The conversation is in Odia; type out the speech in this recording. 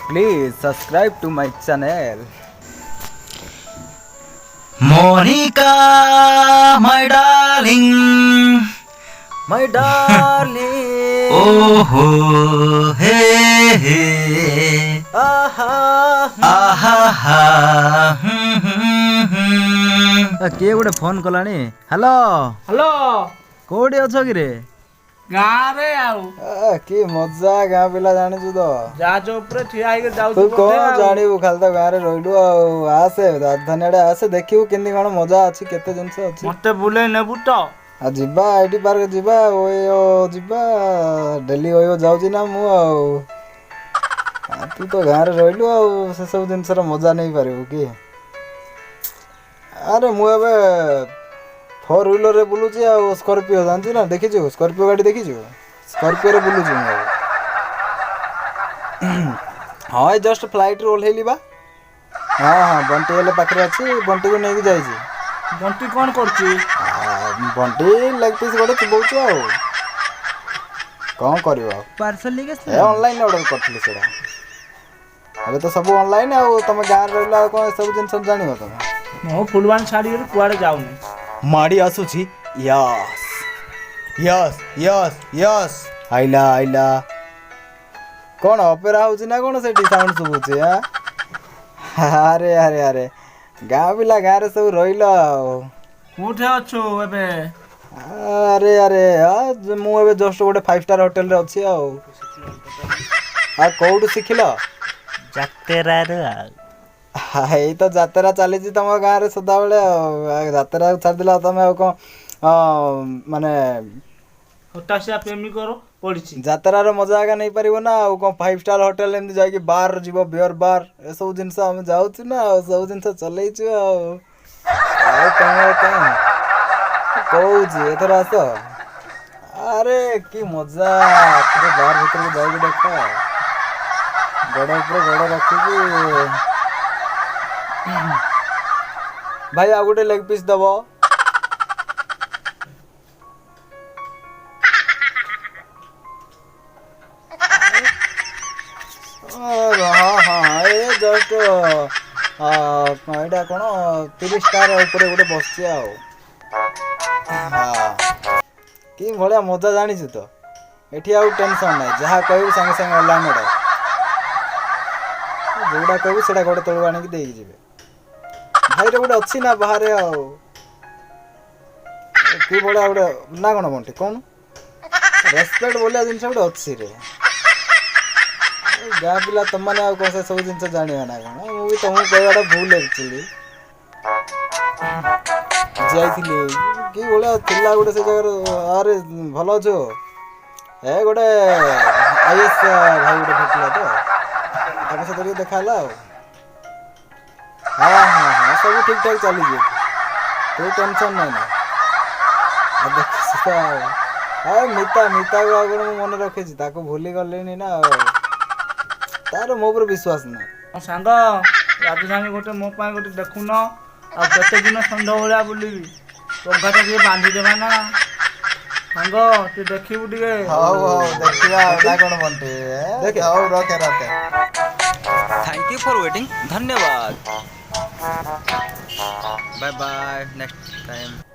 Please subscribe to my channel. Monica, my darling, my darling. ଓହୋ ହେ ହେ। ଆହା। ଆହା ହା, ହୁଁ ହୁଁ ହୁଁ। କିଏ ଗୋଟେ ଫୋନ କଲାଣି। ହ୍ୟାଲୋ। ହ୍ୟାଲୋ। କୋଉଠି ଅଛ କିରେ? ଗାଁରେ ଆଉ। କି ମଜା, ଗାଁ ପିଲା ଜାଣିଛୁ ତ। ଜାହାଜ ଉପରେ ଠିଆ ହେଇକି ତୁ ଯାଉଛୁ କଣ ବୋଧେ ଆଉ। ଜାଣିବୁ, ଖାଲି ତ ଗାଁରେ ରହିଲୁ ଆଉ। ଆସେ, ରାଜଧାନୀ ଆଡେ ଆସେ, ଦେଖିବୁ କେମିତି କଣ ମଜା ଅଛି, କେତେ ଜିନିଷ ଅଛି। ମତେ ବୁଲେଇ ନେବୁ ତ? ଆଉ ଯିବା, IT park ଯିବା, ଓୟୋ ଯିବା। ଡେଲି ଓୟୋ ଯାଉଛି ନା ମୁଁ ଆଉ। ତୁ ତ ଗାଁରେ ରହିଲୁ ଆଉ ସେସବୁ ଜିନିଷର ମଜା ନେଇପାରିବୁ କି? ଆରେ, ମୁଁ ଏବେ ଫୋର୍ ହ୍ୱିଲରରେ ବୁଲୁଛି ଆଉ ସ୍କର୍ପିଓ ଜାଣିଛୁ ନା, ଦେଖିଛୁ? ସ୍କର୍ପିଓ ଗାଡ଼ି ଦେଖିଛୁ? ସ୍କର୍ପିଓରେ ବୁଲୁଛି ମୁଁ ଏବେ। ହଁ, ଏଇ ଜଷ୍ଟ ଫ୍ଲାଇଟ୍ରୁ ଓହ୍ଲେଇଲି ବା। ହଁ, ବଣ୍ଟି ହେଲେ ପାଖରେ ଅଛି, ବଣ୍ଟିକୁ ନେଇକି ଯାଇଛି। ବଣ୍ଟି କଣ କରୁଛି? ବଣ୍ଟି ଲେଗ୍ ପିସ୍ ଗୋଟେ ଚୋବଉଛି, ଆଉ କ'ଣ କରିବ ଆଉ? ପାର୍ସଲ ନେଇକି। ଏ ଅନଲାଇନ୍ ଅର୍ଡ଼ର କରିଥିଲି ସେଇଟା। ଏବେ ତ ସବୁ ଅନଲାଇନ୍। ଆଉ ତମେ ଗାଁରେ ରହିଲ, ଆଉ କ'ଣ ଏସବୁ ଜିନିଷ ଜାଣିବ ତମେ? ମୁଁ ଫୁଲବାଣୀ ଛାଡ଼ିକରି କୁଆଡ଼େ ଯାଉନି। ମାଡ଼ି ଆସୁଛି। ୟସ୍ ୟସ୍ ୟସ୍ ୟସ୍, ଆଇଲା ଆଇଲା। କ'ଣ ଅପେରା ହେଉଛି ନା କ'ଣ ସେଠି ସାଉଣ୍ଡ ଶୁଭୁଛି? ଆରେ ଆରେ ଆରେ, ଗାଁ ପିଲା ଗାଁରେ ସବୁ ରହିଲ ଆଉ। କୋଉଠି ଅଛୁ ଏବେ? ଆରେ ଆରେ, ମୁଁ ଏବେ ଜଷ୍ଟ ଗୋଟେ ଫାଇଭ୍ ଷ୍ଟାର୍ ହୋଟେଲରେ ଅଛି ଆଉ। ଆଉ କୋଉଠୁ ଶିଖିଲ? ଯାତ୍ରାରୁ ଆଉ। ଏଇ ତ ଯାତ୍ରା ଚାଲିଛି ତମ ଗାଁରେ ସଦାବେଳେ। ଆଉ ଯାତ୍ରା ଛାଡ଼ିଦେଲା ତମେ ଆଉ କ'ଣ ମାନେ ହତାଶିଆ ପ୍ରେମିକର ପଡ଼ିଛି। ଯାତ୍ରାର ମଜା ଏକା ନେଇପାରିବ ନା ଆଉ କ'ଣ? ଫାଇଭ୍ ଷ୍ଟାର୍ ହୋଟେଲ ଏମିତି ଯାଇକି ବାର୍ ଯିବ, ବିୟର ବାର୍, ଏସବୁ ଜିନିଷ ଆମେ ଯାଉଛୁ ନା ଆଉ ସବୁ ଜିନିଷ ଚଲେଇଛୁ ଆଉ। ଆଉ ତମେ କ'ଣ କହୁଛି, ଏଥର ଆସ। ଆରେ କି ମଜା, ଥରେ ବାର୍ ଭିତରକୁ ଯାଇକି ଦେଖ। ଗୋଡ଼ ଉପରେ ଗୋଡ଼ ରଖିକି, ଭାଇ ଆଉ ଗୋଟେ ଲେଗ୍ ପିସ୍ ଦବ। ହଁ, ଏ ଜଷ୍ଟ ଏଇଟା କ'ଣ 30 ଷ୍ଟାର ଉପରେ ଗୋଟେ ବସିଛି ଆଉ। ହଁ, କି ଭଳିଆ ମଜା ଜାଣିଛୁ ତ? ଏଠି ଆଉ ଟେନସନ୍ ନାହିଁ, ଯାହା କହିବୁ ସାଙ୍ଗେ ସାଙ୍ଗେ ଅନଲାଇନ୍ ଅର୍ଡ଼ର, ଯୋଉଟା କହିବୁ ସେଇଟା ଗୋଡ଼ ତଳକୁ ଆଣିକି ଦେଇକି ଯିବେ। ଭାଇର ଗୋଟେ ଅଛି ନା ବାହାରେ, ଆଉ କି ଭଳିଆ ଗୋଟେ ନା କ'ଣ ବଣ୍ଟି କହୁନୁ? ରେସପେକ୍ଟ ଭଳିଆ ଜିନିଷ ଗୋଟେ ଅଛି ରେ। ଗାଁ ପିଲା ତମମାନେ ଆଉ କ'ଣ ସେ ସବୁ ଜିନିଷ ଜାଣିବ ନା କ'ଣ? ମୁଁ ବି ତମକୁ କହିବାଟା ଭୁଲ ଆକ୍ଚୁଆଲି। ଯାଇଥିଲି, କି ଭଳିଆ ଥିଲା ଗୋଟେ ସେ ଜାଗାରେ। ଆରେ ଭଲ ଅଛୁ? ଏ ଗୋଟେ is ଭାଇ ଗୋଟେ ଭେଟିଲା ତ, ତାଙ୍କ ସହିତ ଟିକେ ଦେଖା ହେଲା ଆଉ। ହଁ, ସବୁ ଠିକ୍ ଠାକ୍ ଚାଲିଛି ଏଠି, ତୁ ଟେନସନ୍ ନାହିଁ ନା। ଆଉ ଦେଖୁଛୁ ତ ଆଉ। ଆଉ ମିତା, ମିତାକୁ ଆଉ କ'ଣ ମୁଁ ମନେ ରଖିଛି? ତାକୁ ଭୁଲି ଗଲିଣି ନା ଆଉ। ତାର ମୋ ଉପରେ ବିଶ୍ୱାସ ନାହିଁ। ମୋ ସାଙ୍ଗ, ରାଜଧାନୀ ଗୋଟେ ମୋ ପାଇଁ ଗୋଟେ ଦେଖୁନ। ଆଉ କେତେ ଦିନ ଷଣ୍ଢ ଭଳିଆ ବୁଲିବି? ପଘାଟା ଟିକେ ବାନ୍ଧିଦେବା ନା ସାଙ୍ଗ, ତୁ ଦେଖିବୁ ଟିକେ। ହଉ ହଉ, ଦେଖିବା ଆଉ ନା କ'ଣ ବଣ୍ଟି? ଦେଖେ। ହଉ, ରଖେ ରଖେ। Thank you for waiting. ଧନ୍ୟବାଦ। Bye bye, next time.